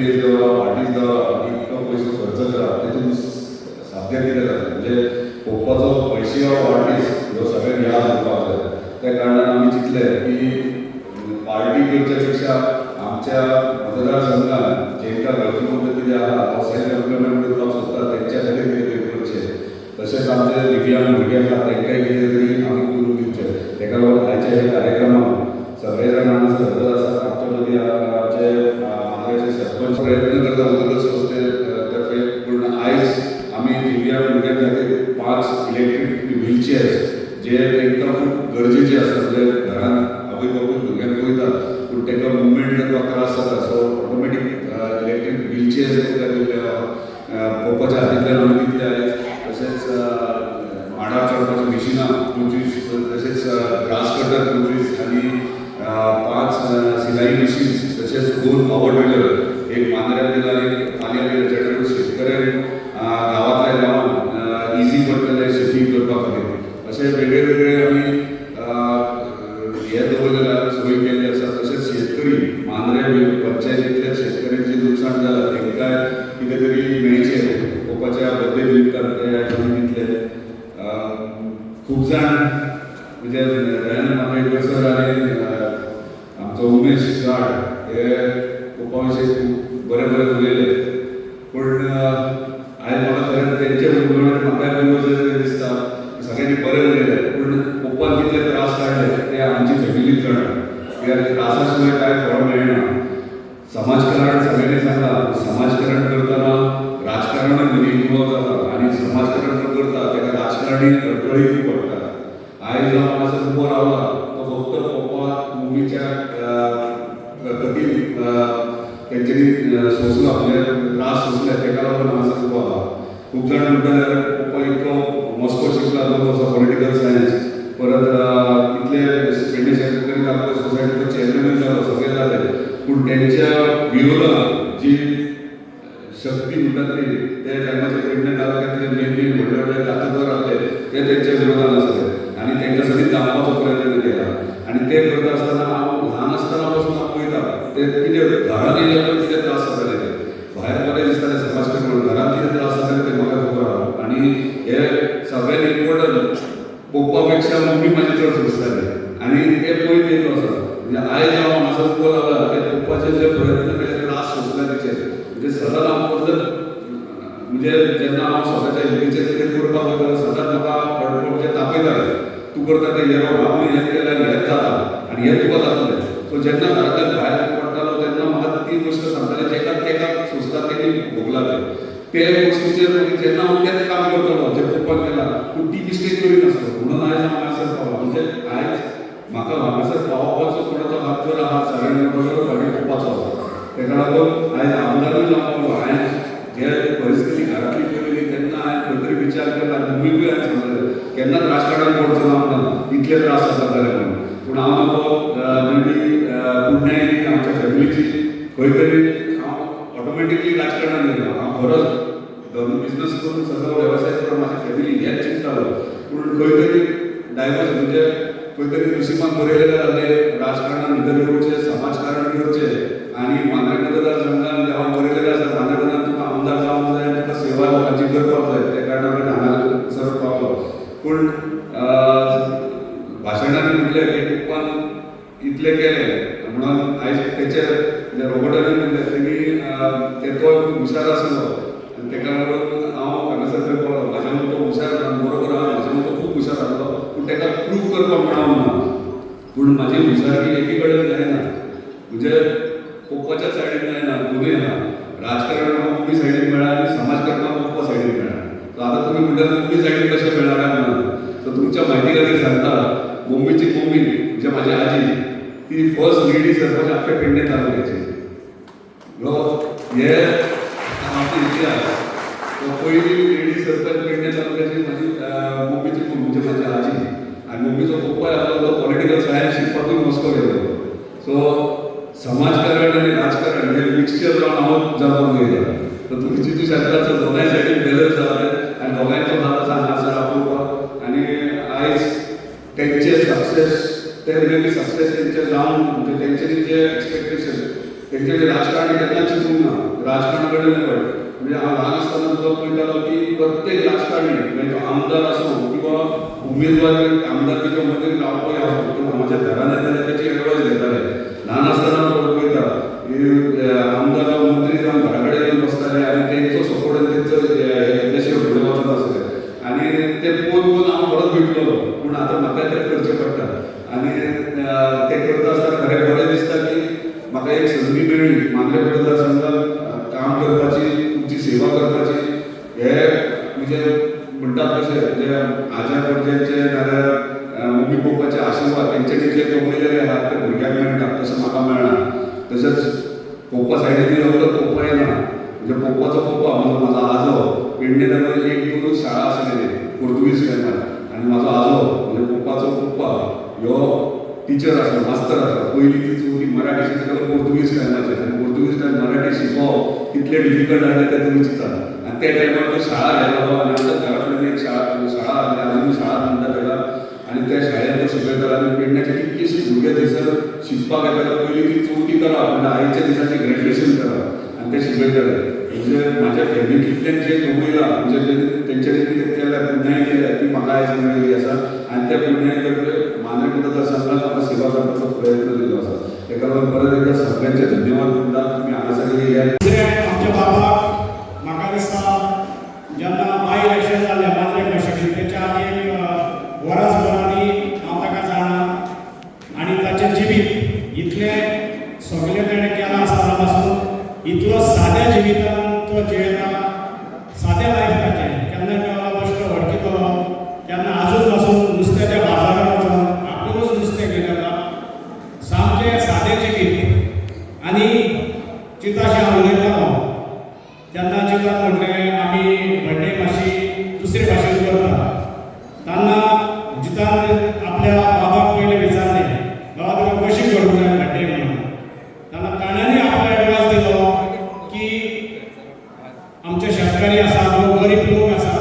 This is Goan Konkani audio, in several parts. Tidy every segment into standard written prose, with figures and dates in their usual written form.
स्टेज दवरप, आर्टिस्ट दवरप आनी इतलो पयसो खर्च करप, तेतून साध्य कितें जाता? म्हणजे पप्पाचो पयशे आर्टिस्ट ह्यो सगळ्यांक याद उरपाक जाय. त्या कारणान आमी चिंतलें की पार्टी करच्या पेक्षा आमच्या मतदारसंघात जेंकां गरजेवंत कितें आहा वा सेल्फ एम्प्लॉयमेंट करपाक सोदता, तेंच्या खातीर कितें तरी करचें. तशेंच आमचे दिव्यांग भुरगे आहा, तेंकांय कितें तरी आमी करून दिवचें. तेका लागून आयच्या ह्या कार्यक्रमाक सगळे जाण हांगासर हजर आसात. आमच्या मदीं आमचे मांद्रेचे सरपंच प्रयत्न करता उदरगत संस्थे तर्फे. पूण आयज आमी दिव्यांग भुरग्यां खातीर पांच इलेक्ट्रीक व्हीलचेअर्स, जे तांकां खूब गरजेचे आसता. म्हणजे घरांत आवय बापूय भुरग्यांक पळयतात, पूण तांकां मुवमेंट करपाक त्रास जाता. सो ऑटोमॅटीक इलेक्ट्रीक व्हीलचेअर्स तांकां दिल्ले आहा. पप्पाच्या हातींतल्यान आमी दितले आयज. तशेंच माडार चडपाची मिशिनां 25, तशेंच ग्रास कटर 25 आनी पांच सिलाई मशीन्स, तशेंच दोन पॉवर ड्रिलर, एक मांद्र्यात दिला आनी एक पालयां दिला, जेणे करून शेतकऱ्यांक गांवांतल्या गांवांत इजी पडटलें शेती करपा खातीर. अशे वेगळे वेगळे आमी हे दवरलेले आसा, सोय केल्ली आसा. तशेंच शेतकरी मांद्रे पंचायतींतल्या शेतकऱ्यांची लुकसाण जालां, तांकां कितें तरी मेळचें, पप्पाच्या बड्डे निमित्तान ते आयज आमी दितले. खूब जाण, म्हणजे दयानंद मांद्रेकर सर आनी आमचो उमेश गाड हे पप्पा विशीं खूब बरें बरें उलयले. पूण आयज म्हाका खरें तेंचे उलोवण्यान म्हाकाय उलोवचें दिसता. सगळ्यांनी बरें उलयलें, पूण पप्पान कितले त्रास काडले ते आमची फॅमिलीच जाणा, कित्याक त्रासा शिवाय कांय फळ मेळना. समाजकारण सगळ्यांनी सांगला, समाजकारण करतना राजकारणूय मदीं इन्वॉल्व जाता आनी समाजकारण जो करता ताका राजकारणी अडखळी पडटा. आयज हांव हांगासर उबो रावला तो फक्त पप्पा मम्मीच्या कठीण तेंच्यांनी सोंसला, म्हणजे त्रास सोंसले, तेका लागून हांगासर उबो आहा. खूब जाण म्हणटाले, पप्पा इतलो मॉस्को शिकला, 2 वर्सां पॉलिटिकल सायन्स, परत इतले पेडणे शेतकरी तालुका सोसायटीचो चेअरमॅनूय जालो, सगळें जालें, पूण तेंच्या विरोधात जी शक्ती म्हणटात ती, ते टायमाचे पेडणे तालुक्यांतले मेन मेन व्हडले व्हडले ताकदवर आसले, ते तेंच्या विरोधात आसले आनी तेंकां सदींच दामपाचो प्रयत्न केला. आनी ते करता आसतना हांव ल्हान आसतना पासून हांव पळयता, ते कितें घरांत येयले पण कितें त्रास जाताले. ते भायर बरें दिसताले समाजकारण म्हणून, घरांत कितें त्रास जाताले ते म्हाका खबर आहा. आनी हे सगळ्यात इम्पॉर्टंट, पप्पा पेक्षा मम्मी म्हाजी चड सोंसताली आनी ते पळयत येयलो आसा. म्हणजे आयज हांव हांगासर उबो रावला ते पप्पाचे जे प्रयत्न केले, त्रास सोंसले तेचेर. म्हणजे सदांच हांव बदलत, म्हणजे जेन्ना हांव स्वताच्या हेल्थीचेर कितें करपाक वयता, सदांच म्हाका अडखळ, म्हणजे तापयताले, तूं करता तें हें रोंग, आपूण हें केलें आनी हेंच जाता आनी हें तुका जातलें. सो जेन्ना घरांतल्यान भायर पडटालो तेन्ना म्हाका ती गोश्ट सांगताले, जेका तेका सोंसता, तेणी भोगला तें. ते गोश्टीचेर मागीर जेन्ना हांव तेंच काम करतालो जें पप्पान केलां, पूण ती मिस्टेक करिनासलो, म्हणून आयज हांव हांगासर पावला. म्हणजे आयज म्हाका हांगासर पावपाचो कोणाचो हात जर आहा सगळ्यांनी बरोबर फाटीं पप्पाचो आसा. तेका लागून आयज आमदारूय जावंक पावलो. हांवें जे परिस्थिती घरांतली पळयली तेन्ना हांवें खंय तरी विचार केला आनी मम्मीकूय हांवें सांगलें, केन्नाच राजकारणात पडचो ना म्हणून, इतले त्रास जातात जाल्यार म्हणून. पूण हांव नको मे बी पुण्याय आमच्या फॅमिलीची, खंय तरी हांव ऑटोमॅटिकली राजकारणात गेलो. हांव खरोच धंदो बिझनस करून, सगळो वेवसाय करून म्हाजी फॅमिली हेच चिंततालो, पूण खंय तरी डायवर्स, म्हणजे खंय तरी नशिबान बरयलेलें जालें, राजकारणात भितर येवचें, समाजकारण करचें. आनी मांद्रे मतदारसंघान जेव्हा बरयलेलें आसा, मांद्रे मतदार तुका आमदार जावंक जाय, तुका सेवा लोकांची करपाक जाय, त्या कारणान हांगा सर पावलो. पूण भाशणांनी म्हटलें की पप्पान इतलें केलें म्हणून आयज तेचे, म्हणजे रोबोटांनी म्हणलें तेणी ते तो खूब हुशार आसलो आनी तेका लागून हांव हांगासर थंय पावलो. म्हाज्या म्हणून तो हुशार ना, बरोबर आहा, म्हाज्या म्हणून तो खूब हुशार आसलो, पूण तेका प्रूव करपाक म्हण हांव ना. पूण म्हाजी हुशारकी एकी कडेन जायना, म्हणजे पप्पाच्या सायडीन जायना, दोनूय आहा. राजकारण म्हाका मम्मी सायडीन मेळ्ळा आनी समाजकारणाक पप्पा सायडीन मेळ्ळा. सो आतां तुमी म्हणटात मम्मी सायडीन कशें मेळ्ळा काय म्हणून, सो तुमच्या म्हायती खातीर सांगता, मम्मीची मम्मी म्हणजे माझी आजी, ती फर्स्ट लेडी सरपंच अख्ख्या पेडणे तालुक्याची. हो हे आमचो इतिहास. तो पहिली लेडी सरपंच पेडणे तालुक्याची माझी मम्मीची मम्मी, म्हणजे माझी आजी. आनी मम्मीचो पप्पाय आसलो, तो पॉलिटिकल सायन्स शिकपाकूय मॉस्को गेलो. सो समाजकारण आनी राजकारण हे मिक्सचर जावन हांव जल्माक येयला. तर तुमी चिंतू शकता, सो दोनाय सायडीन बॅलन्स जालें आनी दोगांयचो हात आसा हांगासर आपोवपाक. आनी आयज तेंचे सक्सेस, ते मे बी सक्सेस तेंचे जावन, म्हणजे तेंच्यांनी जे एक्सपेक्टेशन तेंचे राजकारण केन्ना चिंतूंक ना, राजकारणा कडेन पडलें. म्हणजे हांव ल्हान आसतना सुद्दां पळयतालो की प्रत्येक राजकारणी, म्हणजे तो आमदार आसूं किंवा उमेदवार आमदारकीच्या उमेदवारी रावपी आसूं, तो म्हाज्या घरान येताले, तेची एडवायस घेताले. ल्हान आसतना पळयता की आमदार जावं मंत्री जावन घरा कडेन येवन बसताले आनी तेंचो सपोर्ट आनी तेंचो घेतल्या शिवाय फुडें वचनासले. आनी ते पळोवन पळोवन हांव परत विटलेलो, पूण आतां म्हाका तें करचें पडटा. आनी तें करता आसतना खरें बरें दिसता की म्हाका एक संदी मेळ्ळी मांद्रे मतदारसंघात काम करपाची, तुमची सेवा करपाची. हे म्हणजे म्हणटात तशें, म्हणजे आज्या पणज्यांचे नाजाल्यार मम्मी पप्पाचे आशिर्वाद तेंच्यांनी जे कमयलेले आहात ते भुरग्यांक मेळटा तशें म्हाका मेळना. तशेंच पप्पा सायडीन फक्त पप्पा येना, म्हणजे पप्पाचो पप्पा म्हणजे म्हाजो आजो पेडणे तालुक्यात एक दोनूच शाळा आसलेली पोर्तुगीज टायमार, आनी म्हाजो आजो म्हणजे पप्पाचो पप्पा ह्यो टिचर आसलो, मास्तर आसलो. पयली ती चवथी मराठी शिकयतालो पोर्तुगीज टायमाचेर, आनी पोर्तुगीज टायम मराठी शिकोवप कितलें डिफिकल्ट आसलें तें तुमी चिंता. आनी त्या टायमार तो शाळा घेतालो आनी आमच्या घरा फुड्यान एक शाळा शाळा आसली, आजुनूय शाळा म्हणटा ताका, आनी त्या शाळेंत तो शिकयतालो. आनी पेडण्याचे कितलेशे भुरगे थंयसर शिकपाक येताले. पयली ती चवथी करप म्हणजे आयच्या दिसाचें ग्रॅज्युएशन करप, आनी ते शिकयताले. म्हणजे म्हाज्या फॅमिलींतल्यान जें कमयलां, म्हणजे तेंच्यांनी कितें केलें, पुण्याय केल्या, ती म्हाका आयज मेळिल्ली आसा. आनी त्या पुण्याय तर्फे मांद्रे मतदारसंघात म्हाका सेवा करपाचो प्रयत्न दिलो आसा. ताका लागून परत एकदा सगळ्यांचे धन्यवाद म्हणटा, तुमी हांगासर येयात. दुसरें, आमच्या बाबाक म्हाका दिसता जेन्ना बाय इलेक्शन जालें मांद्रे कशें, तेच्या आदी एक वरास भर आदी हांव ताका जाणा आनी ताचें जिवीत इतलें सगळें ताणें केलां आसतना पासून इतलो साद्या जिवितान तो जियेता, सादें लायफ ताचें. केन्ना केन्ना बेश्टो वळखितलो, केन्ना आजून पासून नुस्त्याच्या बाजारात वचून आपुणूच नुस्तें घेवन येता. सामकें सादें जिवीत. आनी चिताशी हांव उलयतालो तेन्ना चितान म्हटलें आमी बड्डे मातशी दुसरे भाशेन करता. तेन्ना जितान आपल्या बाबाक पयलें विचारलें, बाबा तुका कशी करूंक जाय बड्डे म्हणून. तेन्ना ताण्यांनी आपलो एडवायस दिलो की आमचे शेतकारी आसा, लोक गरीब लोक आसा,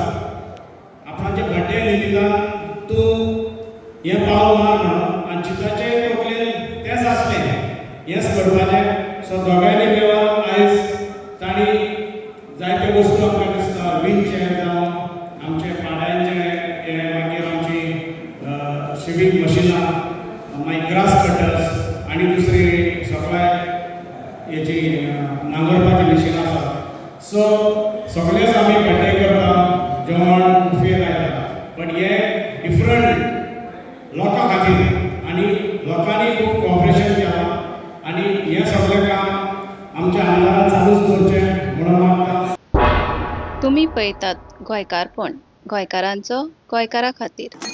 आपणाचे बड्डे निमित्तान तूं हें पावल मार म्हणून. आनी चिताचे तकलेन तेंच आसलें, हेंच करपाचें. सो दोगांयनी मेळून आयज तांणी जायत्यो वस्तू आमकां दिसता, व्हील चॅर जावं आमचे पाड्यांचे हे, मागीर आमची शिवींग मशिनां, मागीर ग्रास कटर्स आनी दुसरी सगळे हेची नांगरपाची मशिनां आसा. सो सगळेच आमी बड्डे करता, जेवण बुफे लायता, बट हे डिफरंट लोकां खातीर आनी लोकांनी खूब कॉपरेशन केलां आनी हें सगळें काम आमच्या आमदारान चालूच दवरचें म्हणून मागता. तुमी पळयतात गोंयकारपण, गोंयकारांचो गोंयकारा खातीर.